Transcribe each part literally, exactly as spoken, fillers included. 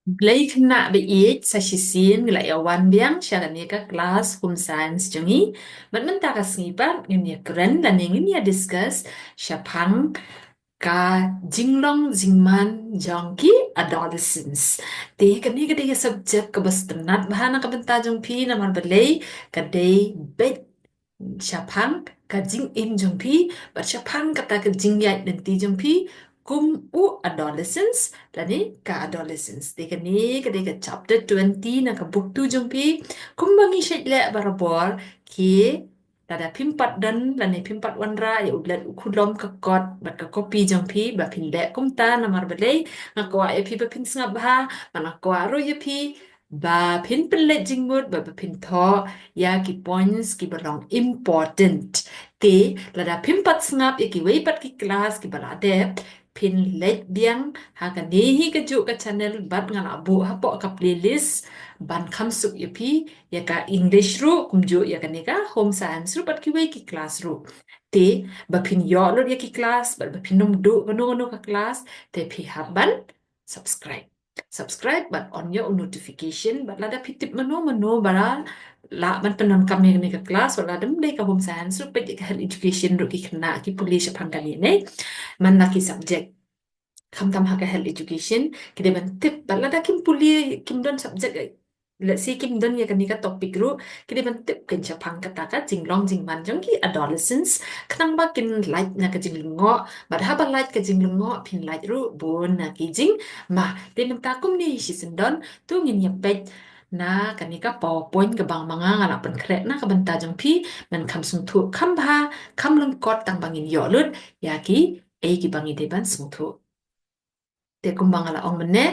Blei khynnah ba ïeit, sa shisien ngi la ïa wan biang sha kane ka klas Home Science jong ngi. Bad mynta ka sngi pat ngin ïa kren lane ngin ïa discuss shaphang ka jinglong jingman jong ki adolescents. Te kane ka dei ka subject kaba sngewtynnat bha na ka bynta jong phi, namar balei? Ka dei beit shaphang ka jingim jong phi bad shaphang kata ka jingïaid lynti jong phi kum u adolescents lane ka adolescents. Te kane ka dei ka chapter twenty na ka book two jong phi. Kumba ngi shait leh barabor, ki lada phim pat don lane phim pat wanrah ïa u lad u khulom ka kot bad ka copy jong phi, ba phin leh kumta. Namar balei? Nga kwah ïa phi ba phin sngap bha, nga kwah ruh ïa phi ba phin pynleit jingmut, ba, ba phin thoh ïa ki points kiba long important. Te lada phim pat sngap ïa kiwei pat ki klas kiba la dep, phin leit biang ha kane hi kajuh ka channel bad nga la buh hapoh ka playlist ban kham suk ïa phi ïa ka English ruh, kumjuh ïa kane ka Home Science ruh bad kiwei ki klas ruh. Te ba phin ïoh lut ïa ki klas bad ba phin nym duh kano kano ka klas, te phi hap ban subscribe. Subscribe bad on ïa u notification bad lada phi tip mano mano ba lah ban pyndonkam ïa kane ka klas, wat la dei ka Home Science ruh, peit ïa ka Health Education ruh, ki khynnah ki pule shaphang kane ne man la ki subject. Khamtam ha ka Health Education ki dei ban tip, bad lada kim pule, kim don subject, let's say kim don ïa kane ka topic ruh, ki dei ban tip kein shaphang kata ka jinglong jingman jong ki adolescents, khnang ba kin lait na ka jinglyngngoh, bad haba lait ka jinglyngngoh phin lait ruh bun na ki jingma. Te mynta kumne hi shisien don, to ngin ïa peit na kane ka PowerPoint kaba nga, nga la pynkhreh na ka bynta jong phi, ban kham sngewthuh kham bha, kham lyngkot tang ba ngin ïoh lut ïa kiei kiba ngi dei ban sngewthuh. Te kumba nga la ong mynne,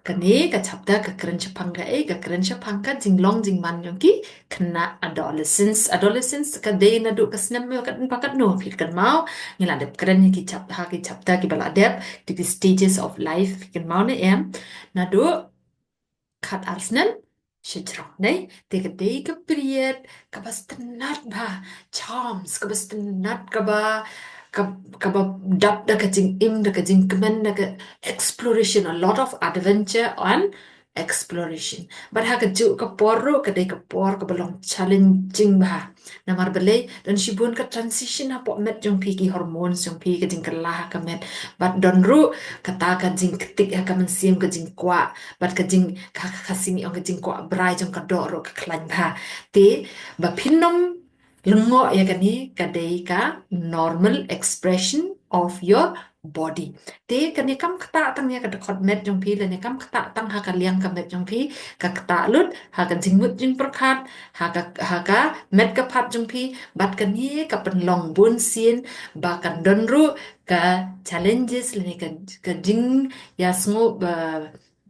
kane ka chapter ka kren shaphang kaei? Ka kren shaphang ka jinglong jingman jong ki khynnah adolescents. Adolescents ka dei naduh ka snem ba katno, phi kynmaw? Ngi la dep kren ïa ki chap-, ha ki chapter kiba la dep, ki stages of life, phi kynmaw ne em? Naduh khat ar snem shajrong, ne? Te ka dei ka period kaba sngewtynnat bha, chance kaba sngewtynnat, kaba, kab-, kaba dap da ka jingim, da ka jingkmen, da ka exploration, a lot of adventure and exploration. Bad ha kajuh ka por ruh ka dei ka por kaba long challenging bha. Namar balei? Don shibun ka transition hapoh met jong phi, ki hormones jong phi, ka jingkylla ha ka met. Bad don ruh kata ka jingktik ha ka mynsiem, ka jingkwah, bad ka jing, ka, ka, ka sngi ong ka jingkwah brai jong ka doh ruh ka khlaiñ bha. Te ba phin nym lyngngoh ïa kane, ka dei ka normal expression of your body. Te kane kam ktah tang ïa ka dkhot met jong phi, lane kam ktah tang ha ka liang ka met jong phi, ka ktah lut ha ka jingmut jingpyrkhat, ha ka, ha ka met ka phad jong phi. Bad kane ka pynlong bun sien ba kan don ruh ka challenges, lane ka, ka jingïasngew, ba,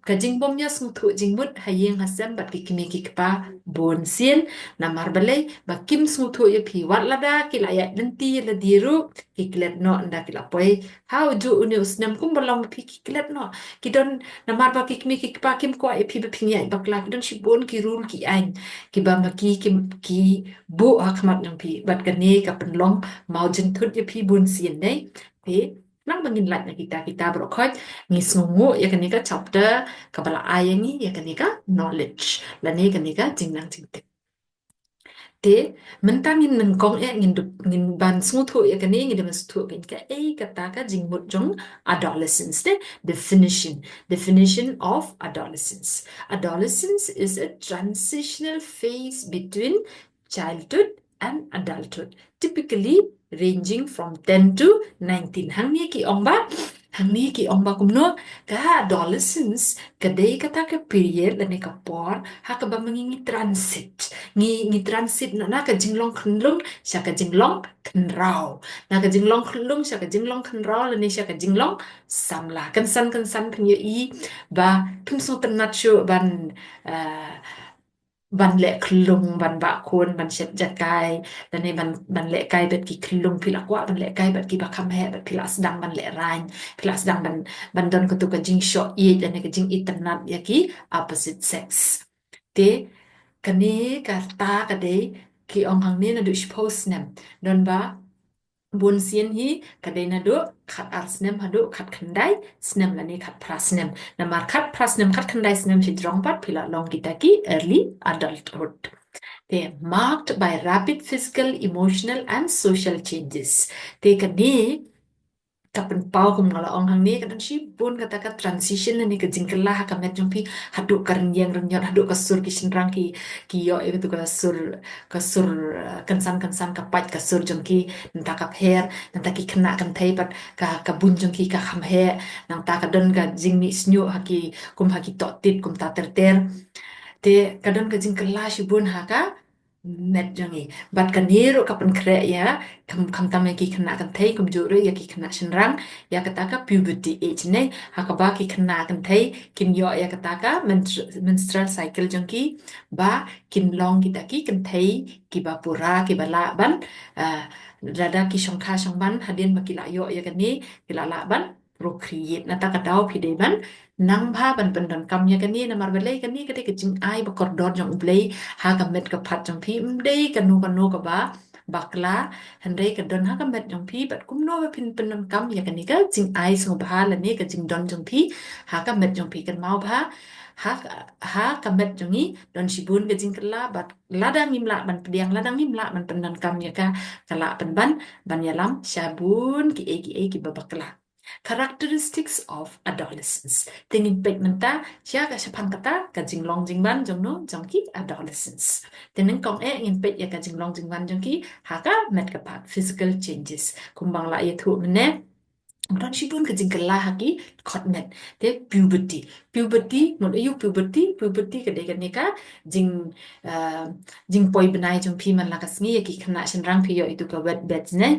ka jingbym ïasngewthuh jingmut ha ïing ha sem bad ki kmie ki kpa bun sien. Namar balei? Ba kim sngewthuh ïa phi. Wat lada ki la ïaid lynti ïa lade ruh, ki klet noh ynda ki la poi ha ujuh une u snem, kumba long ba phi, ki klet noh. Ki don, namar ba ki kmie ki kpa kim kwah ïa phi ba phin ïaid bakla, ki don shibun ki rule ki aiñ kiba ma ki, ki, ki buh ha khmat jong phi. Bad kane ka pynlong mawjynthut ïa phi bun sien, ne? Te nang ba ngin lait na kita kita baroh khoit, ngi sngewnguh ïa kane ka chapter kaba la ai ïa ngi ïa kane ka knowledge, lane kane ka jingnang jingtip. Te mynta ngin nyngkong eh, ngin dup, ngin ban sngewthuh ïa kane, ngin dei ban sngewthuh kein kaei kata ka jingmut jong adolescence. Te definition, definition of adolescence. Adolescence is a transitional phase between childhood and adulthood, typically ranging from ten to nineteen. Hangne ki ong ba, hangne ki ong ba kumno, ka adolescence ka dei kata ka period lane ka por ha kaba ma ngi ngi transit. Ngi, ngi transit na, na ka jinglong khunlung sha ka jinglong khynraw. Na ka jinglong khunlung sha ka jinglong khynraw lane sha ka jinglong samla. Kynsan kynsan phin ïohi ba phim sngewtynnat shuh ban, eh, ban leh khunlung, ban bah khun, ban shet jakai, lane ban, ban lehkai bad ki khunlung. Phi la kwah ban lehkai bad kiba kham heh, bad phi la sdang ban lehraiñ, phi la sdang ban, ban don kato ka jingshoh ïeit lane ka jingitynnat ïa ki opposite sex. Te kane kata ka dei, ki ong hangne naduh shiphew snem. Don ba bun sien hi ka dei naduh khat ar snem haduh khat khyndai snem lane khat phra snem. Namar khat phra snem khat khyndai snem shi jrong pat phi la long kita ki early adulthood. Te marked by rapid physical, emotional and social changes. Te kane ka pynpaw kum nga la ong hangne ka don shibun kata ka transition lane ka jingkylla ha ka met jong phi haduh ka rynïeng rynïot haduh ka sur ki shynrang ki ki ïoh ïa katu ka sur ka sur uh, kynsan kynsan ka pait ka sur jong ki nangta ka pher nangta ki khynnah kynthei pat ka ka bun jong ki ka kham heh nangta ka don ka jingmih shñiuh ha ki kum ha ki tohtit kumta ter ter. Te ka don ka jingkylla shibun ha ka met jong ngi. Bad kane ruh ka pynkhreh ïa kham khamtam ïa ki khynnah kynthei kumjuh ruh ïa ki khynnah shynrang ïa kata ka puberty age ne ha kaba ki khynnah kynthei kin ïoh ïa kata ka menstru- menstrual cycle jong ki ba kin long kita ki kynthei kiba pura kiba lah ban uh, lada ki shongkha shongman hadien ba ki la ïoh ïa kane ki la lah ban procreate. Nangta ka daw phi dei ban nang bha ban pyndonkam ïa kane namar balei kane ka dei ka jingai ba kordor jong U Blei ha ka met ka phat jong phi ym dei kano kano kaba bakla hynrei ka don ha ka met jong phi bad kumno ba phin pyndonkam ïa kane ka jingai sngewbha lane ka jingdon jong phi ha ka met jong phi kynmaw bha ha ha ka met jong ngi don shibun ka jingkylla bad lada ngim lah ban pdiang lada ngim lah ban pyndonkam ïa ka ka lah pynban ban ïalam sha bun ki ei ki ei kiba bakla. Characteristics of adolescence. Te ngin peit mynta sha ka shaphang kata ka jinglong jingman jong no jong ki adolescence. Te nyngkong eh ngin peit ïa ka jinglong jingman jong ki ha ka met ka phat physical changes. Kumba nga la ïathuh mynne don shibun ka jingkylla ha ki khot met te puberty. Puberty mut ayu puberty puberty ka dei kane ka jing uh, jingpoi bnai jong phi man la ka sngi ïa ki khynnah shynrang phi ïoh itu ka wet bed ne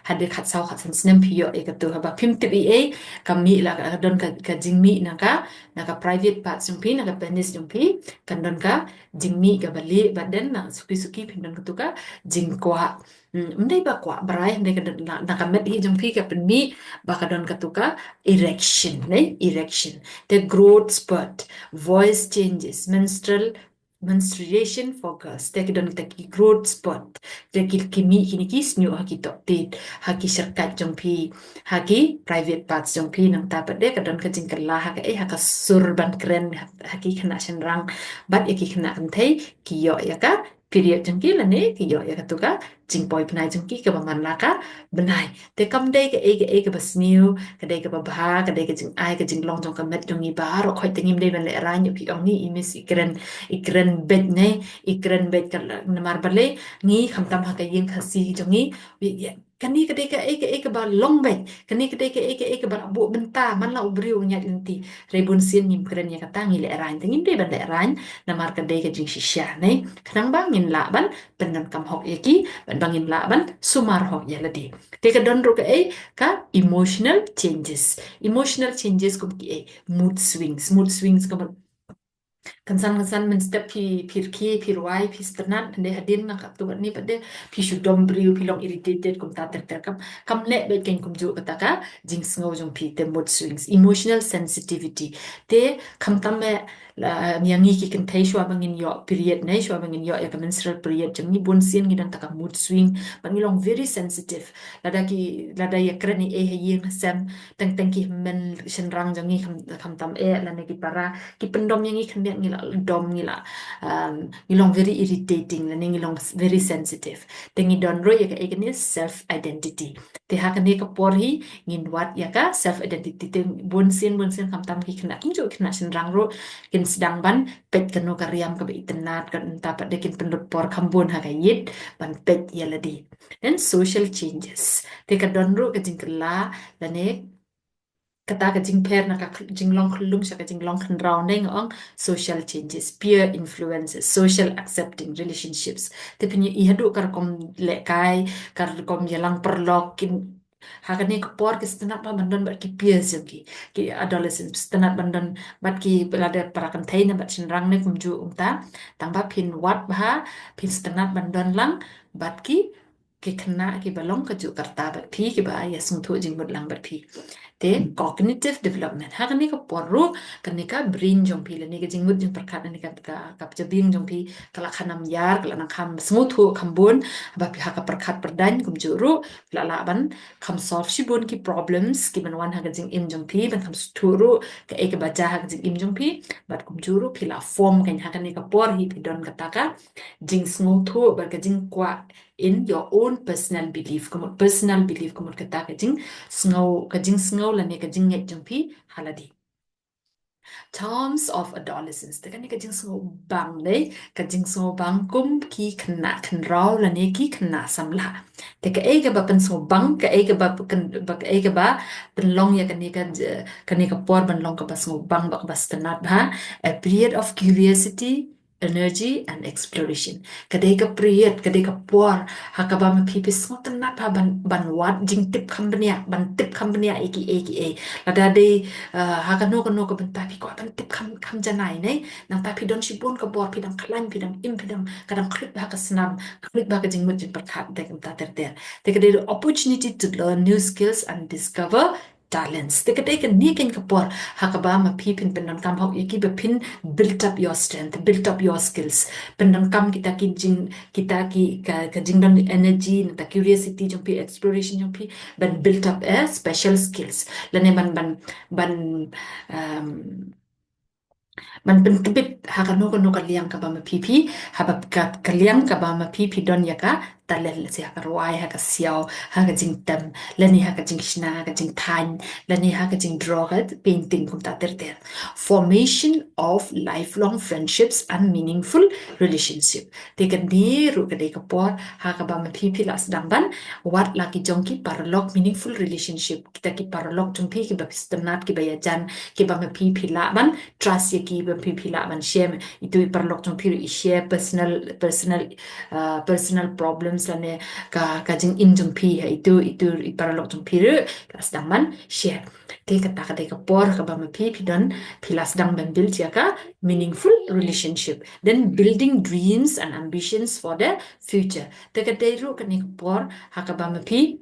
hadien khat saw khat san snem phi ïoh ïa katu haba phim tip ei ei ka mih la ka don ka, ka jingmih na ka na ka private part jong phi na ka penis jong phi kan don ka jingmih kaba lieh bad den na suki suki phin don katu ka jingkwah. Hmm, ym dei ba kwah brai hynrei ka don na, na ka met hi jong phi ka pynmih ba ka don katu ka erection ne erection. The growth spurt, voice changes, menstrual menstruation for girls. Te ki don kita ki growth spurt. Te ki ki mih kine ki shñiuh ha ki tohtit ha ki syrkat jong phi ha ki private parts jong phi nangta pat de ka don ka jingkylla ha ka eh ha ka sur ban kren ha ki khynnah shynrang bad ïa ki khynnah kynthei ki ïoh ïa ka period jong ki lane ki ïoh ïa katu ka jingpoi bnai jong ki kaba man la ka bnai. Te kam dei ka ei ka ei kaba sniew ka dei kaba bha ka dei ka jingai ka jinglong jong ka met jong ngi baroh khoit te ngim dei ban lehraiñ ïa phi ong ni i miss i kren i kren beit ne i kren beit ka namar balei ngi khamtam ha ka ïing Khasi jong ngi. Kane ka dei ka ei ka ei kaba long beit kane ka dei ka ei ka ei kaba la buh bynta man la u briew u ñiat lynti. Hynrei bun sien ngim kren ïa kata ngi lehraiñ te ngim dei ban lehraiñ namar ka dei ka jingshisha ne khnang ba ngin lah ban pyndonkam hok ïa ki bad ba ngin lah ban sumar hok ïa lade. Te ka don ruh ka ei ka emotional changes. Emotional changes kum ki ei mood swings. Mood swings ka kynsan kynsan mynstep phi phi rkhie phi rwai phi sngewtynnat hynrei hadien na katto katne pat de phi shu dom briew phi long irritated kumta ter ter kam kam leh beit kein kumjuh kata ka jingsngew jong phi te mood swings emotional sensitivity. Te khamtam eh ïa ngi ki kynthei shuwa ba ngin ïoh period ne shuwa ba ngin ïoh ïa ka menstrual period jong ngi bun sien ngi don ta ka mood swing ba ngi long very sensitive. Lada ki lada ïa kren ei ei ha ïing ha sem teng teng ki hynmen shynrang jong ngi khamtam eh lane ki para ki pyndom ïa ngi khyndiat ngi la dom ngi la ngi long very irritating lane ngi long very sensitive. Te ngi don ruh ïa ka ei kane self identity. Te ha kane ka por hi ngin wad ïa ka self identity te bun sien bun sien khamtam ki khynnah kumjuh khynnah shynrang ruh kin sdang ban peit kano ka riam kaba itynnat kata pat de kin pynlut por kham bun ha ka ïit ban peit ïa lade. Then social changes te ka don ruh ka jingkylla lane kata ka jingpher na ka jinglong khyllung sha ka jinglong khynraw ne nga ong social changes peer influences social accepting relationships. Te pynïoh i haduh ka rukom lehkai ka rukom ïalang paralok kin ha kane ka por ki sngewtynnat bha ban don bad ki peers jong ki ki adolescent sngewtynnat ban don bad ki lada para kynthei ne bad shynrang ne kumjuh kumta tang ba phin wad bha phin sngewtynnat ban don lang bad ki ki khynnah kiba long kajuh karta bad phi kiba ïa sngewthuh jingmut lang bad phi. Te cognitive development, ha kane ka por ruh kane ka brain jong phi lane ka jingmut jingpyrkhat lane ka, ka, ka jabieng jong phi ka la kham ïar, ka la nang kham sngewthuh kham bun. Haba phi ha ka pyrkhat pyrdaiñ kumjuh ruh phi la lah ban kham solve shibun ki problems ki ban wan ha ka jingim jong phi, ban kham sngewthuh ruh kaei kaba jia ha ka jingim jong phi. Bad kumjuh ruh phi la form kein ha kane ka por hi phi don kata ka jingsngewthuh bad ka jingkwah in your own personal belief, ka mut personal belief, ka mut kata ka jingsngew, ka jingsngew lane ka jingngeit jong phi ha lade. Terms of adolescence, te kane ka jingsngewbang lei, ka jingsngewbang kum ki khynnah khynraw lane ki khynnah samla. Te kaei kaba pynsngewbang, kaei kaba pyn-, ba, kaei kaba pynlong ïa kane ka j-, kane ka por ban long kaba sngewbang bad kaba sngewtynnat bha, a period of curiosity, energy and exploration. Ka dei ka period, ka dei ka por ha kaba ma phi phi sngewtynnat bha ban, ban wad jingtip kham bniah, ban tip kham bniah ïa kiei kiei. Lada dei, uh, ha kano kano ka bynta phi kwah ban tip kham, kham janai ne. Nangta phi don shibun ka bor, phi dang khlaiñ, phi dang im, phi dang, ka dang khluit bha ka snam, khluit bha ka jingmut jingpyrkhat, te kumta ter ter. Te ka dei opportunity to learn new skills and discover talents. Te ka dei kane kein ka por ha kaba ma phi phin pyndonkam hok ïa kiba phin build up your strength, build up your skills. Pyndonkam kita ki jing, kita ki ka, ka jingdon energy, nangta curiosity jong phi, exploration jong phi, ban build up a special skills. Lane ban, ban, ban, um, ban pyntbit ha kano kano ka liang kaba ma phi phi, haba ka, ka liang kaba ma phi phi don ïa ka talent, lehse ha ka rwai, ha ka siaw, ha ka jingtem, lane ha ka jingshna, ha ka jingthaiñ, lane ha ka jingdraw, ka painting, kumta ter ter. Formation of lifelong friendships and meaningful relationship. Te kane ruh ka dei ka por ha kaba ma phi phi lah sdang ban wad la ki jong ki paralok, meaningful relationship. Kita ki paralok jong phi kiba phi sngewtynnat, kiba ïajan, kiba ma phi phi lah ban trust ïa ki, ba phi phi lah ban share. Itu i paralok jong phi ruh i share personal, personal, uh, personal problems lane ka, ka jingim jong phi, ha itu, itu i paralok jong phi ruh lah sdang ban share. Te kata ka dei ka por kaba ma phi phi don, phi lah sdang ban build ïa ka meaningful relationship. Then building dreams and ambitions for the future. Te ka dei ruh kane ka por ha kaba ma phi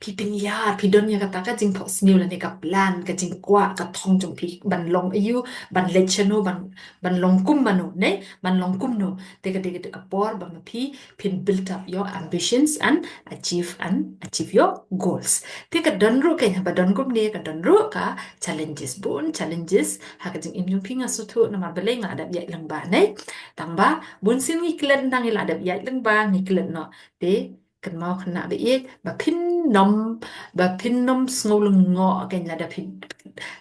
phi pynïar, phi don ïa kata ka jingphohsniew lane ka plan, ka jingkwah, ka thong jong phi ban long aïu, ban leit shano, ban, ban long kum mano, ne, ban long kumno. Te ka dei ka por ba ma phi phin build up your ambitions and achieve, and achieve your goals. Te ka don ruh, ka ïa ba don kumne, ka don ruh ka challenges, bun challenges ha ka jingim jong phi. Nga sngewthuh namar balei nga la dep ïaid lyngba ne. Tang ba bunsien ngi klet, nang ngi la dep ïaid lyngba ngi klet noh. Te kynmaw khynnah ba ïeit, ba phin nym, ba phin nym sngew lyngngoh kein lada phi,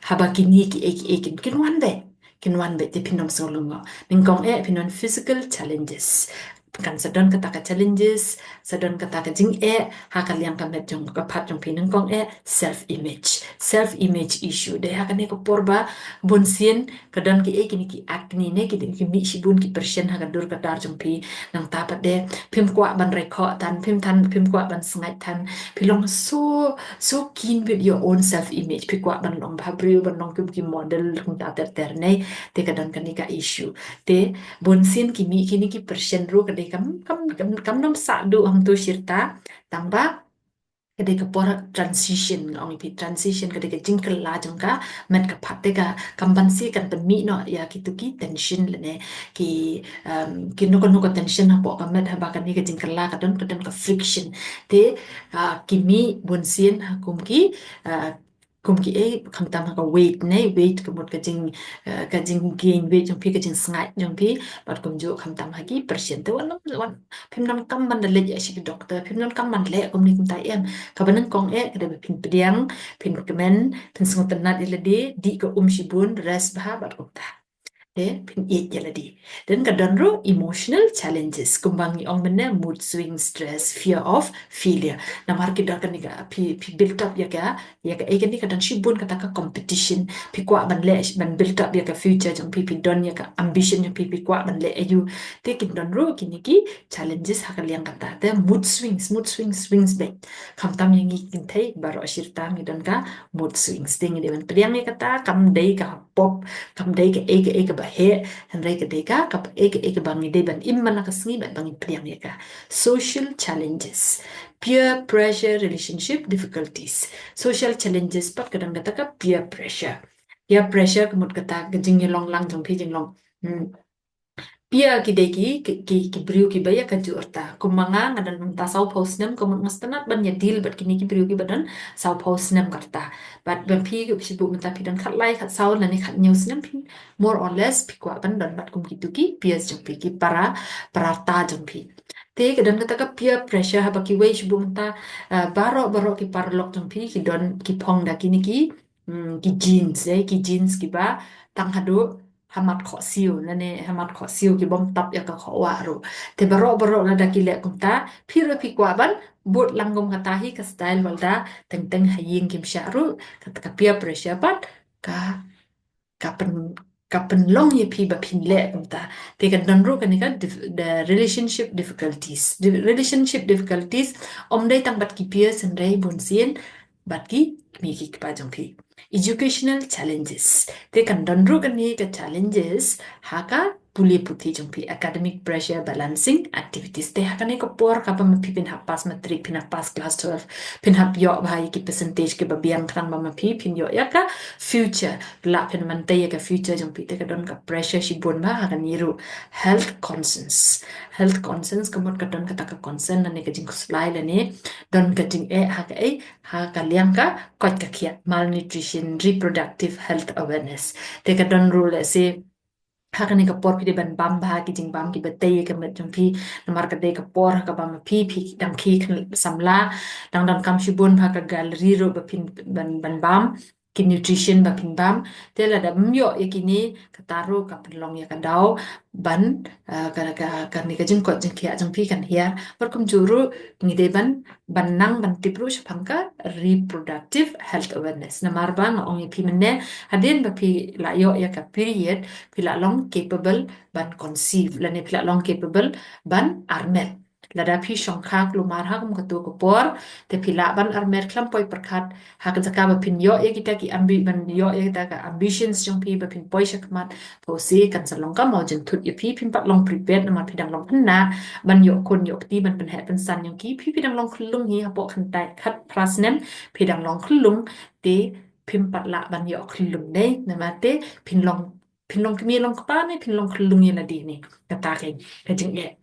haba kine kiei kiei kin, kin wan beit, kin wan beit, te phin nym sngew lyngngoh. Nyngkong eh phin wan physical challenges. Kan sa don kata ka challenges, sa don kata ka jingeh ha ka liang ka met jong, ka phat jong phi. Nyngkong eh self image, self image issue. Dei ha kane ka por ba bunsien ka don kiei kine ki acne ne, ki, ki mih shibun ki pyrshah ha ka dur ka dar jong phi. Nangta pat de phim kwah ban rai khoh than, phim than, phim kwah ban sngaid than. Phi long so, so keen with your own self image. Phi kwah ban long bha briew, ban long kum ki model, kumta ter ter ne. Te ka don kane ka issue. Te bunsien ki mih kine ki pyrshah ruh ka dei kam, kam, kam, kam nym sah duh hangto shirta. Tang ba ka dei ka por transition, nga ong ïa phi, transition ka dei ka jingkylla jong ka met ka phat. Te ka kam ban sih kan pynmih noh ïa kitu ki tension lane ki, um, kino kino ka tension hapoh ka met, haba kane ka jingkylla ka don, ka don ka friction. Te, uh, ki mih bunsien ha kum ki, uh, kum kiei, khamtam ha ka weight ne, weight ka mut ka jing, uh, ka jing gain weight jong phi, ka jingsngaid jong phi, bad kumjuh khamtam ha ki pyrshah. Te wan, wan phim donkam ban da leit ïa shi doctor, phim donkam ban leh kumne kumta em. Kaba nyngkong eh ka dei ba phin pdiang, phin kmen, phin sngewtynnat ïa lade, dih ka um shibun, rest bha bad kumta. Te phin ïeit ïa lade. Then ka don ruh emotional challenges, kumba ngi ong mynne, mood swing, stress, fear of failure. Namar ki don kane ka, phi, phi build up ïa ka, ïa kaei kane, ka don shibun kata ka competition. Phi kwah ban leh, ban build up ïa ka future jong phi, phi don ïa ka ambition jong phi, phi kwah ban leh aïu. Te kin don ruh kine ki challenges ha ka liang kata. Te mood swings, mood swings, swings beit. Khamtam ïa ngi kynthei baroh shirta ngi don ka mood swings. Te ngi dei ban pdiang ïa kata, kam dei ka pop, kam dei kaei kaei kaba heh, hynrei ka dei ka, kaei kaei kaba ngi dei ban im man la ka sngi bad ba ngin pdiang ïa ka. Social challenges. peer pressure, relationship difficulties, social challenges, pat ka don kata ka peer pressure. Peer pressure ka mut kata ka jingïalong lang jong phi jinglong. Hmm. Peer ki dei ki, ki, ki, ki briew kiba ïa kajuh rta. Kum ma nga nga don mynta sawphew snem, ka mut nga sngewtynnat ban ïa deal bad kine ki briew kiba don sawphew snem ka rta. Bad ba phi ki shu buh mynta phi don khatlai, khatsaw lane khathynñiew snem phi, more or less phi kwah ban don bad kum kitu ki peers jong phi, ki para, para rta jong phi. Te ka don kata ka peer pressure haba kiwei shu buh mynta, ah, baroh, baroh ki paralok jong phi ki don, ki phong da kine ki, mm, ki genes, eh, ki genes kiba tang haduh ha mat khohsiew, lane ha mat khohsiew ki bym tap ïa ka khohwah ruh. Te baroh baroh lada ki leh kumta, phi ruh phi kwah ban bud lang kum kata hi ka style, wat la teng teng ha ïing kim shah ruh, kata ka peer pressure pat ka, ka pyn, ka pynlong ïa phi ba phin leh kumta. Te ka don ruh kane ka dif-, the relationship difficulties. The relationship difficulties ym dei tang bad ki peers, hynrei bunsien bad ki kmie ki kpa jong phi. Educational challenges. Te kan don ruh kane ka challenges ha ka pule puthi jong phi, academic pressure, balancing activities. Te ha kane ka por kaba ma phi phin hap pass matric, phin hap pass class twelve, phin hap ïoh bha ïa ki percentage kiba biang, khnang ba ma phi phin ïoh ïa ka future, lah phin mantei ïa ka future jong phi. Te ka don ka pressure shibun bha ha kane ruh. Health concerns. Health concerns ka mut ka don kata ka concern lane ka jingkhuslai lane don ka jingeh ha kaei, ha ka liang ka koit ka khiah, malnutrition, reproductive health awareness. Te ka don ruh lehse ha kane ka por phi dei ban bam bha ki jingbam kiba tei ïa ka met jong phi, namar ka dei ka por ha kaba ma phi, phi dang khie khynnah samla, dang donkam shibun bha ka galri ruh ba phin ban, ban bam, ki nutrition ba phin bam. Te lada ym ïoh ïa kine, kata ruh ka pynlong ïa ka daw ban, ah, ka, ka, kane ka jingkoit jingkhiah jong phi kan hiar. Bad kumjuh ruh ngi dei ban, ban nang ban tip ruh shaphang ka reproductive health awareness. Namar ba nga ong ïa phi mynne, hadien ba phi la ïoh ïa ka period, phi la long capable ban conceive, lane phi la long capable ban armet. Lada phi shongkha kulmar ha kum katu ka por, te phi lah ban armet khlem poi pyrkhat, ha ka jaka ba phin ïoh ïa kita ki ambi-, ban ïoh ïa kita ka ambitions jong phi ba phin poi shakhmat, to se kan sa long ka mawjynthut ïa phi, phim pat long prepared namar phi dang long khynnah ban ïoh khun ïoh kti, ban pynheh pynsan jong ki, phi, phi dang long khyllung hi hapoh khyndai khatphra snem, phi dang long khyllung, te phim pat lah ban ïoh khyllung dei, namar te phin long, phin long kmie long kpa ne phin long khyllung ïa lade ne, kata ka, ka jingeh.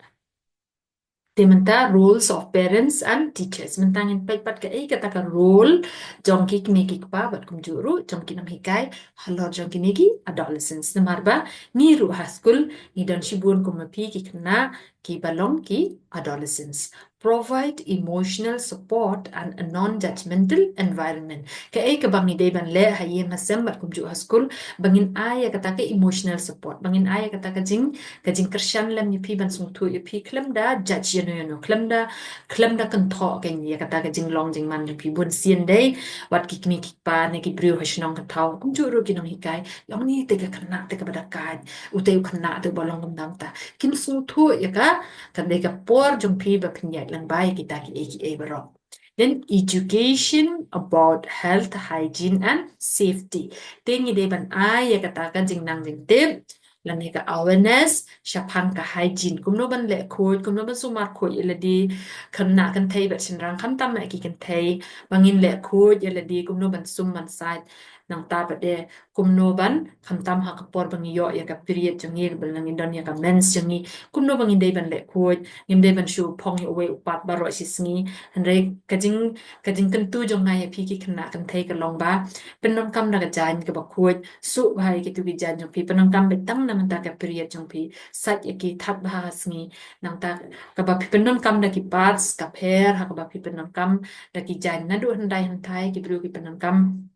Te mynta roles of parents and teachers. Mynta ngin peit pat kaei kata ka role jong ki kmie ki kpa bad kumjuh ruh jong ki nonghikai halor jong kine ki adolescents. Namar ba ngi ruh ha skul ngi don shibun kum ma phi ki khynnah kiba long ki adolescents. Provide emotional support and a non-judgmental environment. Kaei kaba ngi dei ban leh ha ïing ha sem bad kumjuh ha skul, ba ngin ai ïa kata ka emotional support, ba ngin ai ïa kata ka jing, ka jingkyrshan lem ïa phi, ban sngewthuh ïa phi khlem da judge ïano ïano, khlem da, khlem da kynthoh kein ïa kata ka jinglong jingman jong phi. Bunsien dei wat ki kmie ki kpa ne ki briew ha shnong ka thaw, kumjuh ruh ki nonghikai, ïa une te ka khynnah te kaba da kait, u te u khynnah te uba long kumta kumta. Kin sngewthuh ïa ka, kan dei ka por jong phi ba phin ïaid lyngba ïa kita kiei kiei baroh. Then education about health, hygiene and safety. Te ngi dei ban ai ïa kata ka jingnang jingtip lane ka awareness shaphang ka hygiene. Kumno ban leh khuid, kumno ban sumar khuid ïa lade, khynnah kynthei bad shynrang, khamtam eh ki kynthei, ba ngin leh khuid ïa lade, kumno ban sum ban sait. Nangta pat de kumno ban, khamtam ha ka por ba ngi ïoh ïa ka period jong ngi, ba ngi don ïa ka mens jong ngi, kumno ba ngin dei ban leh khuid, ngim dei ban shu phong ïa uwei u pat baroh shi sngi. Hynrei ka jing, ka jingkyntu jong nga ïa phi ki khynnah kynthei ka long ba pyndonkam da ka jaiñ kaba khuid, suh bha ïa kitu ki jaiñ jong phi, pyndonkam beit tang na mynta ka period jong phi, sait ïa ki, that bha ha sngi. Nangta kaba phi pyndonkam da ki pads, ka pher, ha kaba phi pyndonkam da ki jaiñ naduh hyndai hynthai, ki briew ki pyndonkam,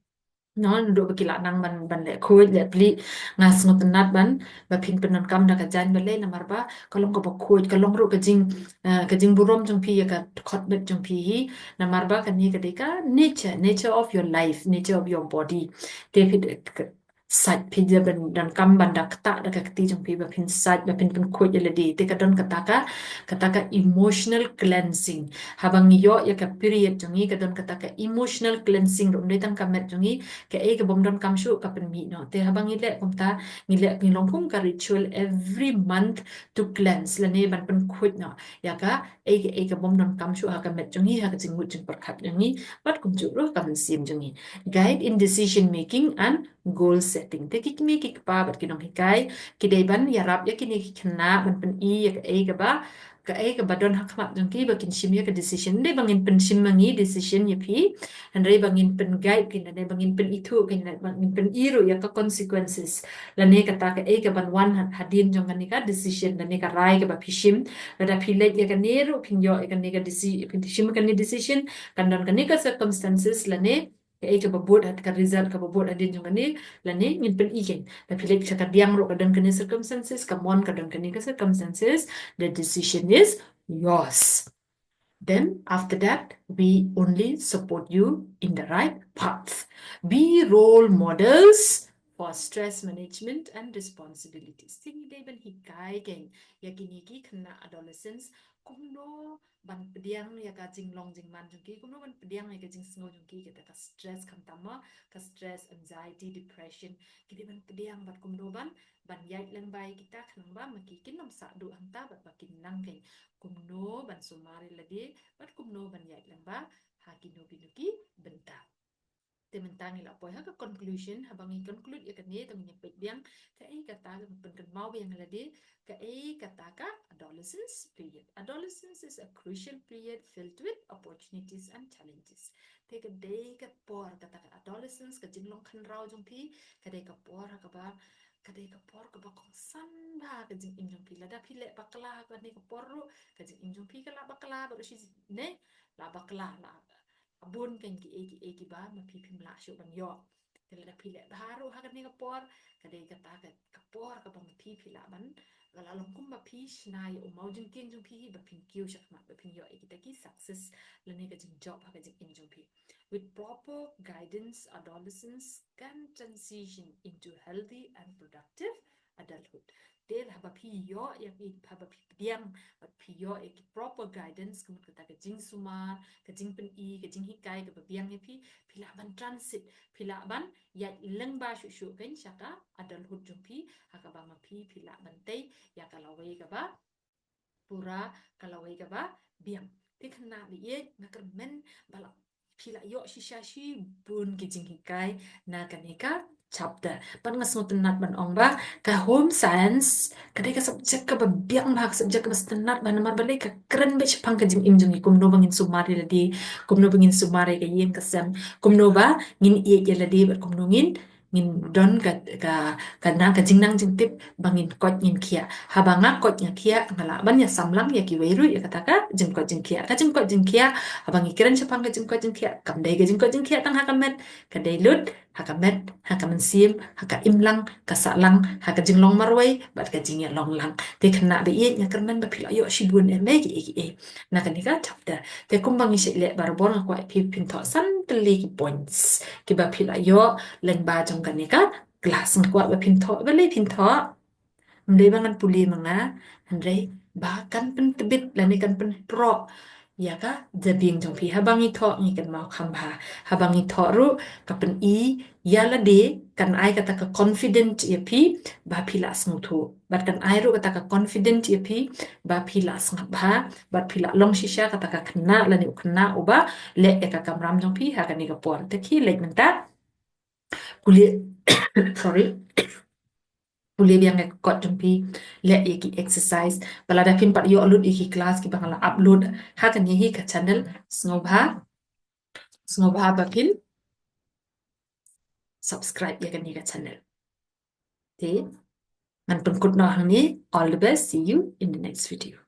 no, naduh ba ki la nang ban, ban leh khuid leh plieh. Nga sngewtynnat ban, ba phin pyndonkam da ka jaiñ balei, namar ba ka long kaba khuid, ka long ruh ka jing, eh, ka jingburom jong phi ïa ka dkhot met jong phi hi. Namar ba kane ka dei ka nature, nature of your life, nature of your body. Te phi, ka, sait, phi da ban, donkam ban da ktah da ka kti jong phi ba phin sait, ba phin pynkhuid ïa lade. Te ka don kata ka, kata ka emotional cleansing. Haba ngi ïoh ïa ka period jong ngi, ka don kata ka emotional cleansing ruh, ym dei tang ka met jong ngi, kaei ka bym donkam shuh ka pynmih noh. Te haba ngi leh kumta, ngi leh, ngi long kum ka ritual every month to cleanse, lane ban pynkhuid noh ïa kaei kaei ka bym donkam shuh ha ka met jong ngi, ha ka jingmut jingpyrkhat jong ngi, bad kumjuh ruh ka mynsiem jong ngi. Guide in decision making and goal setting. Te ki kmie ki kpa bad ki nonghikai ki dei ban ïarap ïa kine ki khynnah ban pyni ïa kaei kaba, kaei kaba don ha khmat jong ki ba kin shim ïa ka decision. Ym dei ba ngin pynshim ma ngi decision ïa phi, hynrei ba ngin pynguide phi, lane ba ngin pynithuh phi, lane ba ngin pyni ruh ïa ka consequences, lane kata kaei kaban wan ha-, hadien jong kane ka decision, lane ka rai kaba phi shim. Lada phi leit ïa kane ruh, phin ïoh ïa kane ka deci-, phin shim kane decision, kan don kane ka circumstances, lane kaei kaba bud, ha ka result kaba bud hadien jong kane, lane ngin pyni kein. Lada phi leit sha ka diang ruh ka don kane circumstances, ka mon ka don kane ka circumstances, the decision is yours. Then after that, we only support you in the right path. Be role models for stress management and responsibilities. Te ngi dei ban hikai kein ïa kine ki khynnah adolescents kumno ban pdiang ïa ka jinglong jingman jong ki, kumno ban pdiang ïa ka jingsngew jong ki, kata ka stress, khamtam ma ka stress, anxiety, depression, ki dei ban pdiang, bad kumno ban, ban ïaid lyngba ïa kita khnang ba ma ki kin ym sah duh hangta bad ba kin nang kein. Kumno ban sumar ïa lade bad kumno ban ïaid lyngba ha kino kino ki bynta. Te mynta ngi la poi ha ka conclusion, haba ngi conclude ïa kane, to ngin ïa peit biang kaei kata, pynkynmaw biang ïa lade kaei kata ka adolescence period. Adolescence is a crucial period filled with opportunities and challenges. Te ka dei ka por kata ka adolescence, ka jinglong khynraw jong phi, ka dei ka por ha kaba, ka dei ka por kaba kongsan bha ka jingim jong phi. Lada phi leh bakla ha kane ka por ruh, ka jingim jong phi ka la bakla baroh shi, ne, la bakla, la bun kein kiei kiei kiba ma phi phim lah shuh ban ïoh. Te lada phi leh bha ruh ha kane ka por, ka dei kata ka, ka por kaba ma phi phi lah ban, ka la long kumba phi shna ïa u maw jingkieng jong phi hi ba phin kiew shakhmat, ba phin ïoh ïa kita ki success lane ka jingjop ha ka jingim jong phi. With proper guidance, adolescents can transition into healthy and productive adulthood. Te haba phi ïoh ïa ki, haba phi pdiang bad phi ïoh ïa ki proper guidance, ka mut kata ka jingsumar, ka jingpyni, ka jinghikai kaba biang ïa phi, phi lah ban transit, phi lah ban ïaid lyngba shuh shuh kein sha ka adulthood jong phi, ha kaba ma phi phi lah ban tei ïa ka lawei kaba pura, ka lawei kaba biang. Te khynnah ba ïeit, nga kyrmen ba la phi la ïoh shisha shibun ki jinghikai na kane ka chapter. Bad nga sngewtynnat ban ong ba ka home science ka dei ka subject kaba biang bha, ka subject kaba sngewtynnat bha, namar balei, ka kren beit shaphang ka jingim jong ngi, kumno ba ngin sumar ïa lade, kumno ba ngin sumar ïa ka ïing ka sem, kumno ba ngin ïeit ïa lade, bad kumno ngin ngin don ka, ka, ka na, ka jingnang jingtip ba ngin koit ngin khiah. Haba nga koit nga khiah, nga lah ban ïasam lang ïa kiwei ruh ïa kata ka jingkoit jingkhiah. Ka jingkoit jingkhiah, haba ngi kren shaphang ka jingkoit jingkhiah, kam dei ka jingkoit jingkhiah tang ha ka met, ka dei lut ha ka met, ha ka mynsiem, ha ka imlang, ka sahlang, ha ka jinglong marwei bad ka jingïalong lang. Te khynnah ba ïeit, nga kyrmen ba phi la ïoh shibun eh, mei kiei kiei na kane ka chapter. Te kumba ngi shait leh barabor, nga kwah phi phin thoh san tylli ki points kiba phi la ïoh lyngba jong kane ka class. Nga kwah ba phin thoh, balei phin thoh? Ym dei ba ngan pule ma nga, hynrei ba kan pyntbit lane kan pynproh ïa ka jabieng jong phi. Haba ngi thoh ngi kynmaw kham bha. Haba ngi thoh ruh ka pyni ïa lade, kan ai kata ka confident ïa phi ba phi lah sngewthuh. Bad kan ai ruh kata ka confident ïa phi ba phi lah sngap bha, bad phi lah long shisha kata ka khynnah lane u khynnah uba leh ïa ka kamram jong phi ha kane ka por. Te khie leit mynta pule, sorry, pule biang ïa ka kot jong phi, leh ïa ki exercise. Ba lada phin pat ïoh lut ïa ki class kiba nga la upload ha kane hi ka channel, sngewbha, sngewbha ba phin subscribe ïa kane ka channel. Te ngan pynkut noh hangne. All the best. See you in the next video.